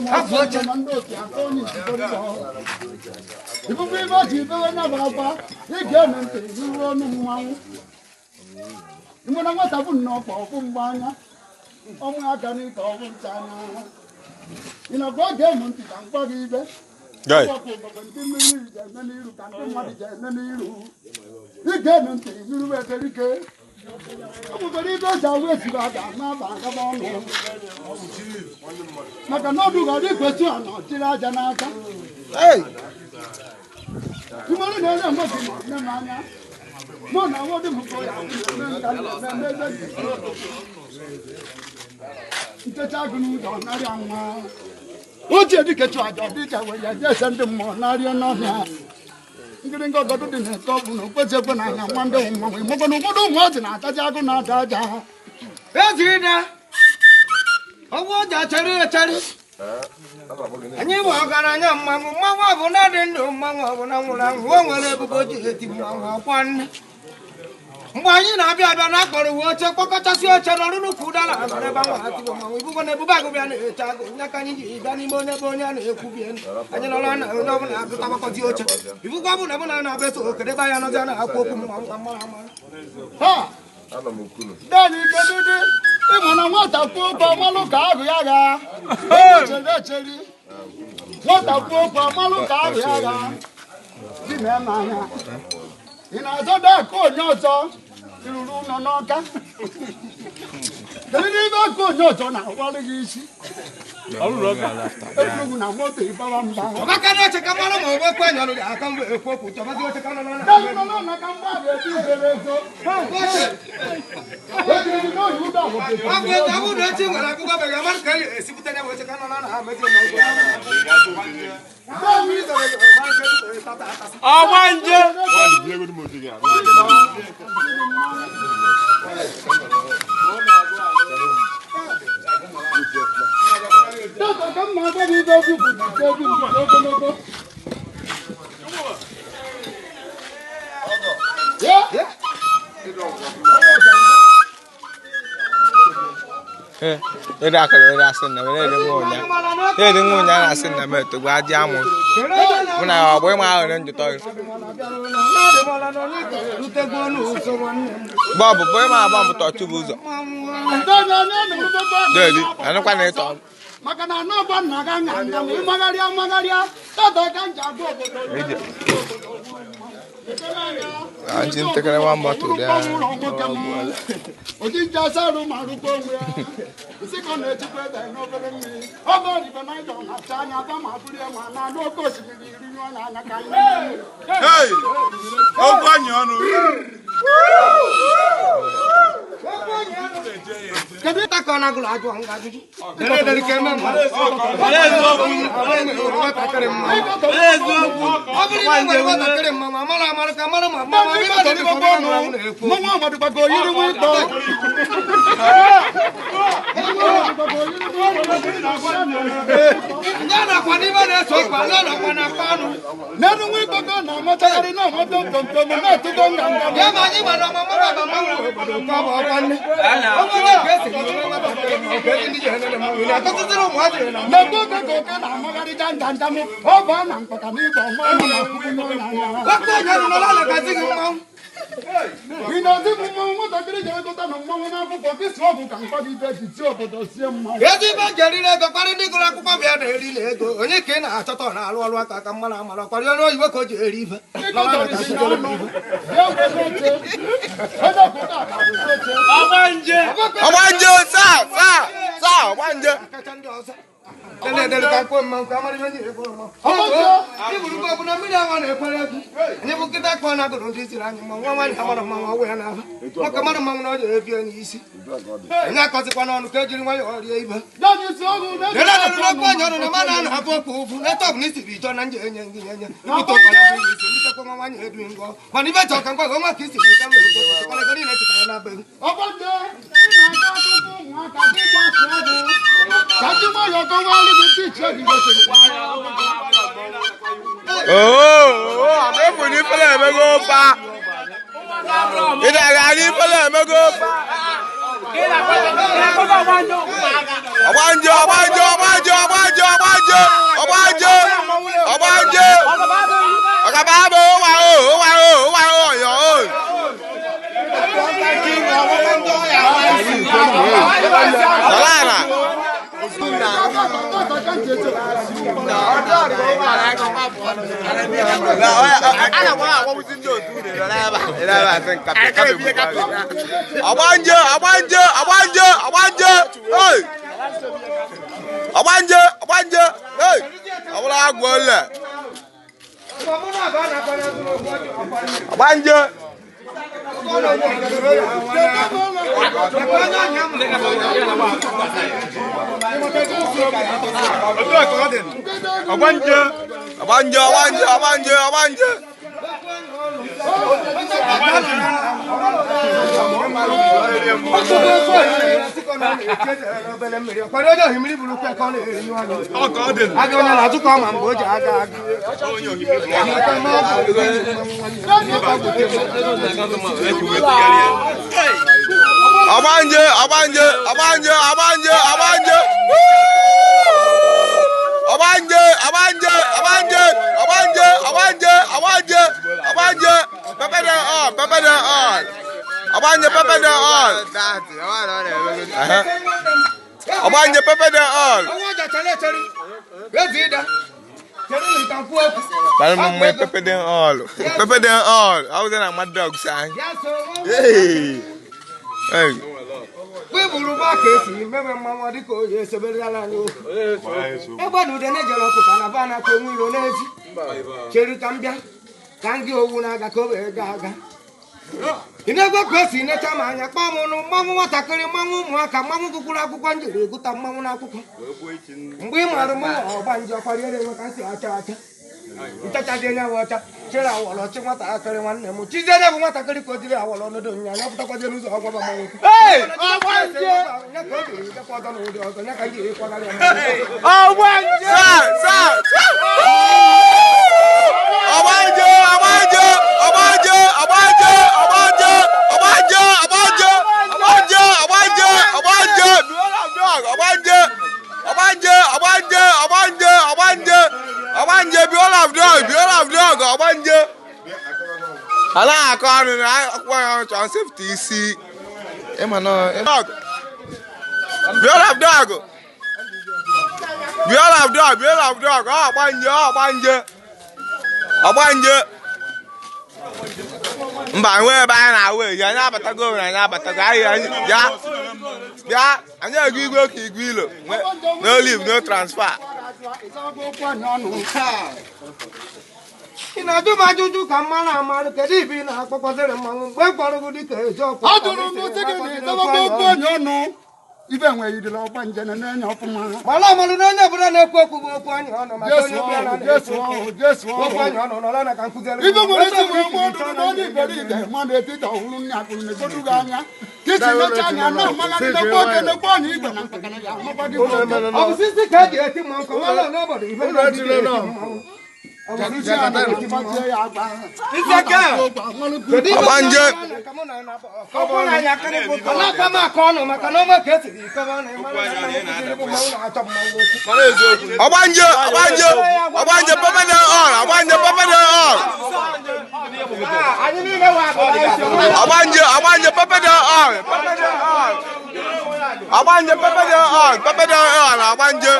Na ndị otu aka onye isi ibubu ibe ji ibewe nya bụ akwa ige eme ntị nụrụ ọnụ mmanwụ. Ịmụ na nwata bụ nnọọ kpọ ọkpụ mgbe anya ọnwụ aka n'ike ọbụ ncha anya. Ị nakwa oge emu ntị ka m gwa gị ibe. Guy. Ọkụ obodo ndị mmiri ji eme n'iru ka ndị mmadụ ji eme n'iru. Ige emu ntị nụrụ ekerike. Ọ bụkwara ibe eji awụ esibe a ga-ama aba agaba ọnụ maka na ọdụ gara ikwesị a na ọchịrị aja n'aka. Ịmara na ere mmadụ na nne m anya mụ na nwa dị m ka ya eme nka na-eme ebe ntecha agụ n'ụzọ narịa nwa ochie dike chụ aja ọdịcha wee ya jese ndị mmụọ narịa n'ọhịa. Ngịrịnga ọgọdụ dị na-eke ọ bụ na okwesị ekwe na anya nwa ndị mmanwụ ịmụkọ na ụfọdụ ụmụazị na-ataji agụ na-ata aja. Ezina ọgwụ ọja chere echere. Anyị bụ ọgaranya mmanwụ. Mmanwụ ọ bụ na dị ndụ, mmanwụ ọ bụ na nwụrụ anwụ. O nwere ebubo ji eti mmanwụ ọkwa nne. Mgbe anyị na-abịa abịa na akpọrọ uwe oche kpọkọchasị oche n'ọrụ n'ukwu ụdara nọrọ ebe ahụ atibo mmanwụ ibugo na ebube agụ bịa na-eche agụ nya ka anyị ji bịa n'ime onye ebe onye a na-ekwubie. Anyị nọrọ na onye ọbụla agụtabakọzi oche ibugo ọ bụ na ebe na na-abịa so okede ebe anyị anọzi a na-akwụ okwu mmanwụ ka mara amara. Ha dani kedidi ịmụ na nwata kwuo okwu amalụ ka ahụ ya gha echere echeri. Nwata kwuo okwu amalụ ka ahụ ya gha di na-eme anya. Ị na-azọdo aka onye ọzọ iruru ụlọ n'ọka. Kedu n'ibe aka onye ọzọ na-agwalụ gị isi ekwurugwu na moto ịbawa mba? Ọbaka na oche ka mara ma ọ bụ ekwe nyọrọ aka mgbe ekwu okwu chọbazi oche ka nọ na Dani nọ n'ụlọ ka mgbe a ga-ebi ibere ezo ejiri n'oyi ụdọ ahụ. Ọ bụ ego ọ bụrụ na echi nwere akwụkwọ beghị amara ka esipụta ya bụ oche ka nọ na ha mezi ma Ọgbanje. Dọkịta ka m na-agwa gị ibe egwu bụ ike egwu nke ogologo. Yeah. Ere akara ere asị na were ere nwa ụnya. Ere nwa ụnya na-asị na m etogbo adị amụ. Mụ na ọ bụ ịma ahụ njụtọ gị. Bọọbụ bụ ịma agba mbụ tọ tubu ụzọ. Deedi, anụkwa na ịtọ. Maka na anụ ọgba nna ga nya nya ma ịmagharịa magharịa tata ka nji agwa obodo. Anji ntekere nwa mbọtụ dị ahụ. Oji nje asarụ ma rụkwa onwe ya nsị ka ọ na-echekwa ede n'obere mmiri ọ bụ oribe na ịjọ na-acha anya aba ma bụrụ ya ma na n'oke osimiri iri nyụọ na anya ka anyị. Hey! Okwu anyị ọnụ. Kedu ịta ka ọ na-agụrụ ajụ nga ajụjụ dere dere ka eme mmadụ nwatakịrị mmanwụ. Ọ bụrụ na ị nwere nwatakịrị mmanwụ amara amara ka mara ma mmanwụ ebe dị ka ọ na-ekwu. Mmanwụ amadụkwago yiri nwa ịkpọ. Ya nakwa n'ibe na-eso ọkpa ya nakwa na akpa anụ. N'elu nwa ịkpọ ka ọ na-amachagharị na-amata ntomtom na-atụgo nganga. Ya ma anyị gbara ọma mmanwụ aba mmanwụ obodo ka ọ bụ ọkwa nne. Ọ bụ onye ka esi nwere nwatakịrị mmanwụ ka ezi ndị ji enene mmanwụ na-akọtụziri ụmụazị na na-ekwu oge ka oke na-amagharị janjanjam ọ bụ a na mkpaka na ịgba ọnwa na akwụkwọ n'anya. Nwoke onye nọ n'ụlọ ka gị mmanwụ. Ị na-ezi m mmanwụ nwatakịrị ga-egota na mmanwụ n'akwụkwọ ka isi ọgwụ ka mkpa gị ibe ji tie obodo sie mmanwụ. Ezi ibe ji eriri ego kparị ndị gụrụ akwụkwọ bịa na-eri na ego onye ka ị na-achọta ọ na-arụ ọrụ aka ka mmadụ amara ọkwari ọrụ oyibo ka o ji eri ife. Ịkọtọrịsị na ọnụ bịa were oche onye obodo a ga-abụ oche. Ọgbanje. Ọgbanje saa saa saa ọgbanje. Kacha ndị ọzọ. Dele dele ka mkpọ mmanwụ ka amara ihe ji ekwe mmanwụ. Iburugo bụ na mmiri awa na-ekwere egwu. Anyị bụ nkịta kpọ na agụrụ ndị siri anyị mmanwụ nwa nwaanyị amara mmanwụ ọgwụ ya n'ahụ. Nwoke mara mmanwụ na ọ ji ebie n'isi. Anyị akọzikwa n'ọnụ ka ejiri nwayọọ rie ibe. Dani si ọgwụ na Dele dele n'okwu anyị ọnụ na mmadụ a na-abụ okwu ụfụ. N'etu ọ bụ na isiri ịchọ na nje enye gị enye. Mbute ụkpara bụ isi, mbutekwa nwa nwaanyị edu ngọ. Mana ibe chọrọ ka ngwa gị ọnwa ka isiri ike were kwu okwu. Kwana ego niile chetara na be gị. Ọgbanje ị na-aga akụkọ ụmụaka gị gbasụ ọgwụ ka ndị nwayọọ kọwalụ gị ntị iche gị gosiri. Oo, oo, amefu n'ifele emego pa. Ị na-aga n'ifele emego pa. Ọgbanje, ọgbanje, ọgbanje, ọgbanje, ọgbanje. Ọgbanje, ọgbanje, ọgbanje, ọgbanje, hey! Ọgbanje, ọgbanje, hey! Ọbụla agwọ ole. Ọgbanje. Ọgbanje. Ọgbanje, ọgbanje, ọgbanje, ọgbanje. Ọ ka ọ dị. Aga onye na-azụ ka ọ ma mgbe o ji aga aga. Ọgbanje, ọgbanje, ọgbanje, ọgbanje, ọgbanje. Ọgbanje, ọgbanje, ọgbanje, ọgbanje, ọgbanje, ọgbanje, ọgbanje. Pepper dem all, pepper dem all. Ọgbanje, pepper dem all. Uh-huh. Ọgbanje, pepper dem all. Ọwọ́ ọjà chere echere. Ezi ịda. Chere na nka kwuo okwu. Bari mo mwe pepper dem all. Pepper dem all. I was in a mad dog sign. Ya so Hey. Hey. mgbe ị bụrụ ụgbọ ka esi mebe mmanwụ dịka oyi esoberela anyị okwu. Egbe na ude na-ejere ọkụkọ na ba na-aka onwe ilo n'ezi. Chere ka m bịa ka m gị owu na-aga ka o wee gaa aga. Ị na-egwe ka o si necha m anya kpọọ m nụ mmanwụ nwatakịrị, mmanwụ ụmụaka, mmanwụ gụkwuru akwụkwọ njiri egụta mmanwụ n'akwụkwọ. Mgbe ị maara mmanwụ ọgbanje ọkwariere enwe ka m si acha acha nchacha dị enye ọcha chịrị awọrọ chị nwatakịrị nwanne m chiziere bụ nwatakịrị ka o jiri awọrọ ọnọdụ nya ya pụtakwazie n'ụzọ ọgwaba mmanwụ okwu. Ya ka o jiri jekwa ọzọ n'ụdị ọzọ ya ka m jiri kwagharị ya. Sir, sir, sir. Ọgbanje, ọgbanje, ọgbanje, ọgbanje, ọgbanje, ọgbanje, ọgbanje, ọgbanje, ọgbanje, ọgbanje, ọgbanje, ọgbanje, ọgbanje, ọgbanje, ọgbanje, ọgbanje, be all of dog, be all of dog, ọgbanje. A na-akọ ọnụ na akwụkwọ ya ọchọ safety isi. Ịma na dog. Be all of dog. Be all of dog, be all of dog. Ọ ọgbanje, ọ ọgbanje. Ọgbanje. Mba, nwee ebe anyị na-awụ eji, anyị abatago nwere anyị abatago anyị anyị bịa bịa anyị ego igwe ka igwe ilo. No leave, no transfer. Ị na-ajụ m ajụjụ ka m mara amarụ kedu ibe ị na-akpọkọzịrị mmanwụ mgbe m kpọrọ gị dịka ezi ọkwa. Ajụrụ m sị gị na ịzọbakwa okwu onye ọnụ ibe nwere ọgbanje na na-enye ọfụma. Mara amarụ na onye ọbụla na-ekwu okwu bụ okwu anyị ọnụ maka Jesu onye ọbụla ọhụ, na-ekwu Jesu ọhụ, Jesu okwu ọhụ. anyị ọnụ nọrọ na ka m kụziere gị. Ibe nwere isi Ebe nwere ọbụla ụgbọ ọdụdụ na onye iberibe ma na-etita ọhụrụ nne akụrụ na-egodu gị anya ka isi mecha anya na amagharị n'ekwe oke n'ekwe ọnya igwe na mpakana ya amakwa gị bụ oke. Ọ bụ sisi ka eji eti mmanwụ ka nwa n'obodo ife ndị eti mmanwụ. Ọ bụ sisi Keduzie ya ka na eji eti mmanwụ. gbazie ya agba. Isi aka. Kedu ife Ọgbanje. ka mụ na ya na-akpọ? Ọ bụ na anyị akịrị bụ ọ na-aka m aka ọnụ maka na ọnwa ka esiri ike ọ na ịmara na nna m kụziri bụ mmanwụ na-achọ mmanwụ okwu. Ọgbanje, ọgbanje, ọgbanje, pepper dem all, ọgbanje, pepper dem all. Anyị niile wee abụọ isi onwe ya. Ọgbanje, ọgbanje, pepper dem all, pepper dem all. Ọgbanje, pepper dem all, pepper dem all, ọgbanje.